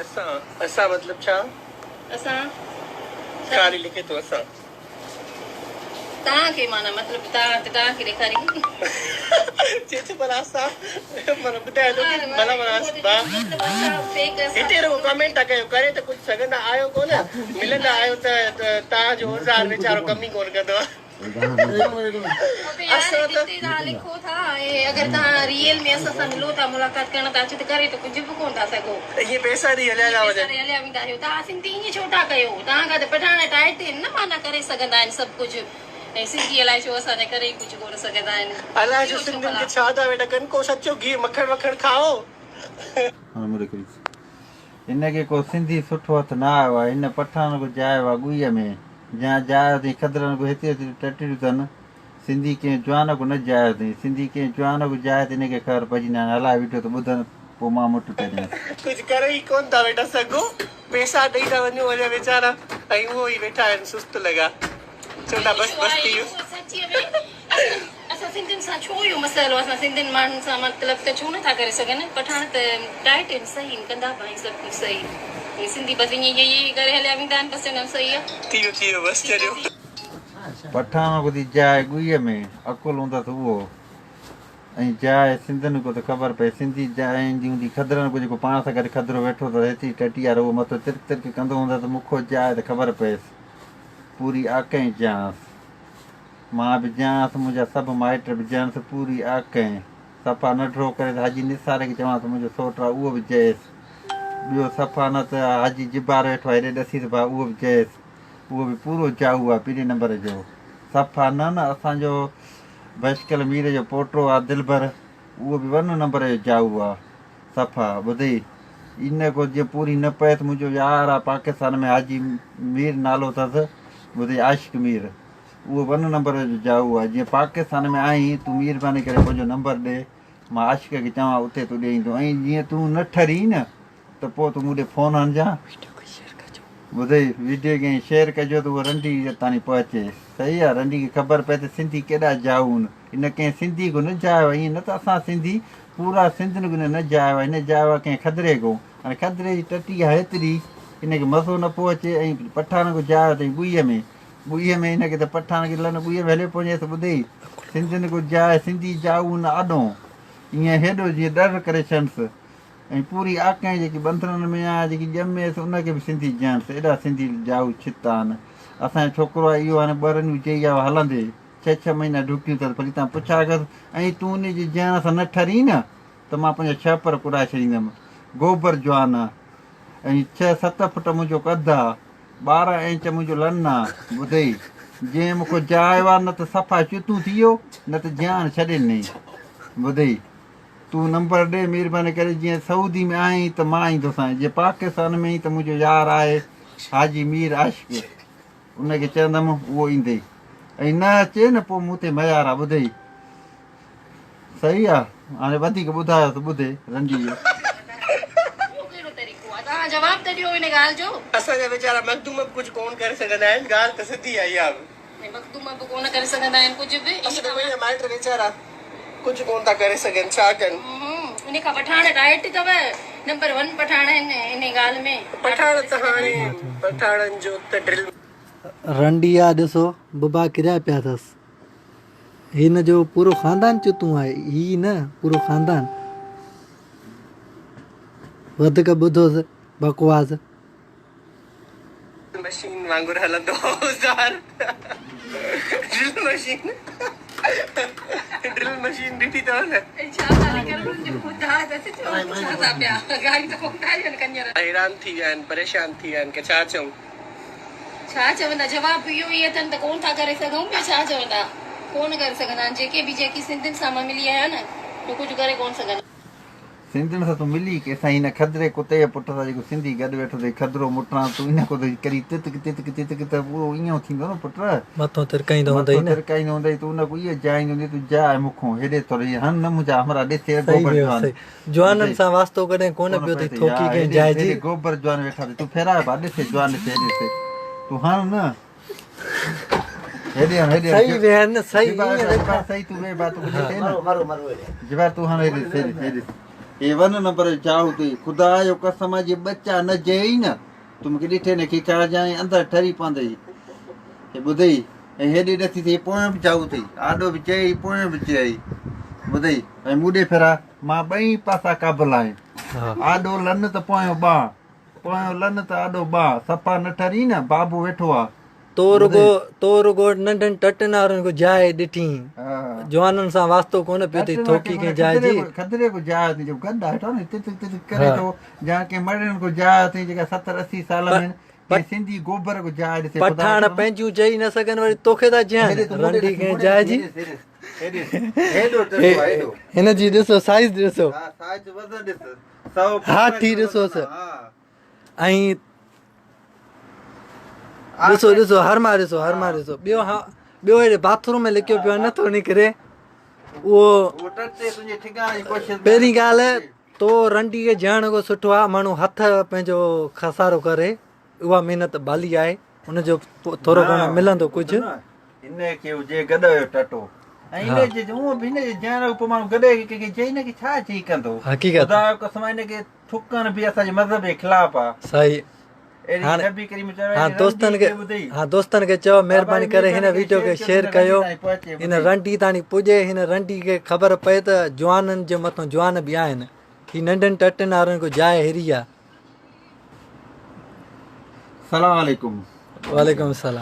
اسان اسان مطلب ڇا؟ اسان خالي لکي ٿو اسان. توهان کي معنيٰ مطلب توهان توهان کي ڏيکاريون. چئي ٿو ڀلا اسان معنيٰ ٻڌائي ٿو ڪي ڀلا معنيٰ هتي رڳو ڪمينٽ ٿا ڪيو ڪري ته ڪجهه سگهندا آهيو ڪونه ملندا آهيو ته توهان جو اوزار ويچارو ڪم ئي ڪونه ڪندو آهي. اسان ته توهان لکو ٿا ۽ اگر توهان ريئل ۾ اسان سان ملو ٿا ملاقات ڪرڻ ٿا اچو ته ڪري ته ڪجهه به ڪونه ٿا سگهو. ائين پئسا ڏئي هليا ٿا وڃن. پئسا ڏئي هليا ويندا آهيو. توهان سنڌي ائين ڇو ٿا ڪيو؟ توهان کان ته پٺاڻ ٽائيٽ آهن نه معنيٰ ڪري سگهندا آهن سڀ ڪجهه ۽ سنڌي الائي ڇو اسان جا ڪري ئي ڪجهه ڪونه سگهندا آهن. الائي ڇو سنڌين کي ڇا ٿا ويٺا ڪن ڪو سچو گيهه مکڻ وکڻ کائو. هن کي ڪو سنڌي سٺو هٿ نه آيو آهي. هن پٺاڻ ڪو جايو آهي ڳوئيء ۾. جنهن جايو اٿئين کدرن ڪو هتي هتي ٽٽڙيون اٿن. سنڌي ڪنهن جوان ڪو نه جايو اٿئين. سنڌي ڪنهن جوان ڪو جائي ته هن کي خبر پئجي نه هاڻي هلاء ويڊيو ته ٻڌن پوء مان مٽ ڪريانس. ڪجهه ڪري ئي ڪونه ٿا ويٺا سگهو. پيسا ڏئي ٿا وڃون اڃا ويچارا ۽ اهو ئي ويٺا آهن سست لڳا. چون ٿا بس بس ٿي ويو. سچيء ۾ اسان سنڌين سان ڇو اهو مسئلو اسان سنڌين ماڻهن سان مطلب ته ڇو نٿا ڪري سگهن پٺاڻ ته ٽائيٽ آهن صحيح آهن ڪندا به آهن سڀ ڪجهه صحيح ۽ سنڌي بس ائين ائين ائين ڪري هليا ويندا آهن بس چوندا آهن صحيح آهي. ٿي ويو ٿي ويو بس چريو. پٺاڻ ڪو ٿي جاء ڳوئيء ۾ عقل هوندس اهو ۽ جاء سنڌين ڪو ته خبر پئي سنڌي جاء ايندي هوندي کدرن ڪو جيڪو پاڻ سان گڏ کدرو ويٺو اٿس هيتري ٽٽي آ رڳو مٿو ترڪ ترڪ ڪندو هوندس مون کو جاء ته خبر پئيس پوري آڪهه جيانس. مان به جيانس، منهنجا سڀ مائٽ به جيانس، پوري آڪهه. صفا ننڍڙو ڪري ته حاجي نثار کي چوانس ته منهنجو سئوٽ آ، اهو به جئيس. ٻيو صفا نه ته حاجي جبار ويٺو آ، هيڏي ڏسيس ڀاء، اهو به جئيس. اهو به پورو جائو آ، پهرين نمبر جو. صفا نه نه اسان جو بشڪل مير جو پوٽو آ دلبر، اهو به ون نمبر جو جائو آ. صفا ٻڌئي ان ڪو جيئن پوري نه پئي ته منهنجو يار آ پاڪستان ۾ حاجي مير نالو اٿس ٻڌئي عاشق مير اهو ون نمبر جو جائو آ جيئن پاڪستان ۾ آهين تون مهرباني ڪري پنهنجو نمبر ڏي مان عاشق کي چوان اتي تو ڏي ايندو ۽ جيئن تون نه ٺرين نه ته پوء تون مون ڏي فون هڻجان ٻڌئي ويڊيو کي شيئر ڪجو ته اهو رنڊي تاڻي پهچي صحيح آ رنڊي کي خبر پئي ته سنڌي ڪيڏا جائو آهن هن ڪنهن سنڌي کان نه جايو آهي ائين نه ته اسان سنڌي پورا سنڌين کان نه جايو آهي هن جايو آهي ڪنهن کدري کان هاڻي کدري جي ٽٽي آهي هيتري هن کي مزو نه پيو اچي ۽ پٺاڻ کان جايو اٿئي ٻوئي ۾ ٻوئي ۾ هن کي ته پٺاڻ کي لن ٻوئي ۾ هليو پوڃيس ٻڌئي سنڌين کان جاء سنڌي جائو نه آڏو ائين هيڏو جيئن ڏر ڪري ڇڏنس ۽ پوري آڪهه جيڪي ٻنڌڻن ۾ آهي جيڪي ڄميس ان کي به سنڌي جيانس ايڏا سنڌي جائو ڇت آهن اسان جو ڇوڪرو آهي اهو هاڻي ٻه رنيون چئي آيو هلندي ڇهه ڇهه مهينا ڍڪيون اٿس ڀلي تان پڇا ڪس ۽ تون ان جي جيان سان نه ٺرين نه ته مان پنهنجا ڇهه پر ڪڏائي ڇڏيندم. گوبر جوان آ ۽ ڇهه ست فٽ منهنجو قد آ، 12 انچ منهنجو لن آ، ٻڌئي جنهن مون کان جايو آ نه ته صفا چتون ٿي ويو نه ته جيان ڇڏي ڏنئي. ٻڌئي تون نمبر ڏي مهرباني ڪري جيئن سعودي ۾ آهين ته مان ايندوسانء جي پاڪستان ۾ آهين ته منهنجو يار آهي حاجي مير عاشق. ان کي چوندم اهو ايندئي ۽ نه اچي نه پوء مون تي ميار آ ٻڌئي صحيح آ هاڻي وڌيڪ ٻڌايو ته ٻڌي رنڊي جو. اهو ڪهڙو طريقو آ توهان جواب ته ڏيو ان ڳالهه جو. اسان جا ويچارا مخدوم به ڪجهه ڪون ڪري سگهندا آهن ڳالهه ته سڌي آ اها به. ۽ مخدوم به ڪونه ڪري سگهندا آهن ڪجهه به. اسان جا پنهنجا مائٽ ويچارا ڪجهه ڪون ٿا ڪري سگهن ڇا ڪن. ان کان پٺاڻ رائٽ اٿو نمبر ون پٺاڻ آهن انهي ڳالهه ۾. پٺاڻ ته هاڻي پٺاڻن جو ته ڊرل. رنڊي آ ڏسو ببا ڪريا پيا اٿس. هن جو پورو خاندان چتون آهي هي نه پورو خاندان. وڌڪ ٻڌوس بڪواس. مشين وانگر هلندو هو اوزار ڊرل مشين ڊرل مشين ڏٺي اٿو نه. حيران ٿي ويا آهن پريشان ٿي ويا آهن ڪه ڇا چئون. ڇا چوندا جواب به اهو ئي اٿن ته ڪون ٿا ڪري سگهون ٻيو ڇا چوندا ڪون ڪري سگهندا آهن جيڪي به جيڪي سنڌين سان مان ملي آهيان نه هو ڪجهه ڪري ڪون سگهندا. سنڌين سان تون ملي ڪيسان هن کدري ڪتي جي پٽ سان جيڪو سنڌي گڏ ويٺو اٿئي کدرو مٽان تون ان کان ته ڪري تتڪ تتڪ تتڪ ته پورو ايئن ٿيندو نه پٽ مٿو ترڪائيندو هوندئي مٿو نه. ترڪائيندو هوندئي تون ان کان ايئن جائيندو هوندي تون جاء مون کان هيڏي ٿوري هن نه منهنجا همراهه ڏسي صحيح گوبر ويو جوان صحيح جوانن ٻڌئي سان واسطو ڪڏهن ڪونه ڪونه پيو پئي اٿئي ٿئي ٿوڪي ها ڪنهن هيڏي جاء جي. هيڏي گوبر جوان ويٺا اٿئي تون ڦيراء ڀا ڏسي جوان ڏسي هيڏي ڏسي تون هڻ نه هيڏي هڻ هيڏي هڻ صحيح ويهن نه صحيح جبار ايئن جبار ويٺا صحيح تون ويهه ڀا تون ڏسي نه جبار تون هڻ هيڏي ڏس هيڏي ڏس هيڏي ڏس. هي ون نمبر جو چاهو اٿئي. خدا جو قسم آ جي ٻچا نه جئي نه تون مونکي ڏٺي نه کيکارجانء اندر ٺري پوندئي. هي ٻڌئي ۽ هيڏي ڏسي ته هي پويون به چاهو اٿئي. آڏو به چئي پويون به چئي. ٻڌئي ۽ مون ڏي ڦيرا مان ٻئي پاسا قابل آهيان. آڏو لن ته پويون ٻانهن. پويون لن ته آڏو ٻانهن. صفا نه ٺرين نه بابو ويٺو آ. تو رڳو تو رڳو ننڍن ٽٽن وارن کي جاء ڏٺي جوانن سان واسطو ڪونه پيو اٿئي ٿوڪي ڪنهن جاء جي کدري کو جاء اٿئي جو گڏ آهي نه تت تت ڪري ٿو جا ڪنهن مڙين کو جاء اٿئي جيڪا 70 80 سال ۾ ڪنهن سنڌي گوبر کو جاء ڏسي پٺاڻ پنهنجون چئي نه سگهن وري توکي ٿا چين رنڊي ڪنهن جاء جي هن جي ڏسو سائيز ڏسو ها سائيز وزن ڏس هاٿي ڏسوس ۽ ڏسو ڏسو هر مان ڏسو هر مان ڏسو ٻيو ها ٻيو هيڏي باٿ روم ۾ لڪيو پيو نٿو نڪري اهو پهرين ڳالهه تو رنڊي کي جهڻ کو سٺو آ ماڻهو هٿ پنهنجو خسارو ڪري اها محنت ڀلي آهي ان جو ٿورو گهڻو ملندو ڪجهه هن کي هجي گڏ جو ٽٽو ۽ هن جي هونء به هن جي جهڻ پوء ماڻهو گڏ کي ڪنهن کي چئي نه ڪي ڇا چئي ڪندو حقيقت خدا جو قسم هن کي ٿڪڻ به اسان جي مذهب جي خلاف آ. صحيح اهڙي هاڻي نبي ڪريم چيو ها اهڙي دوستن رنڊي کي کي ٻڌئي. ها دوستن کي چئو مهرباني بابا ڪري هن مهرباني ويڊيو ڪري کي شيئر شيئر ڪيو ڪيو هن رنڊي تائين پهچي هن ٻڌئي. رنڊي تاڻي پڄي هن رنڊي کي خبر پئي ته جوانن جي مٿون جوان به آهن هي ننڍن ٽٽن وارن کو جاء هري آ. سلام عليڪم. وعليڪم السلام.